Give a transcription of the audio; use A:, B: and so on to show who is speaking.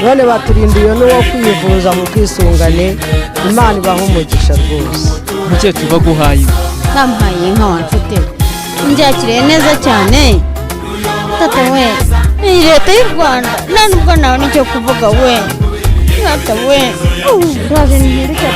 A: None baturindiye n'uwo kwivuza mu bwisungane. Imana ibaha umugisha rwose.
B: Mukecuru, baguhaye inka.
C: Bampaye inka wa nshuti we, mbyakiriye neza cyane. Tata we, iyi leta y'u Rwanda nta nubwo nawe nicyo kuvuga we. Tata we, ndaje ntirushya.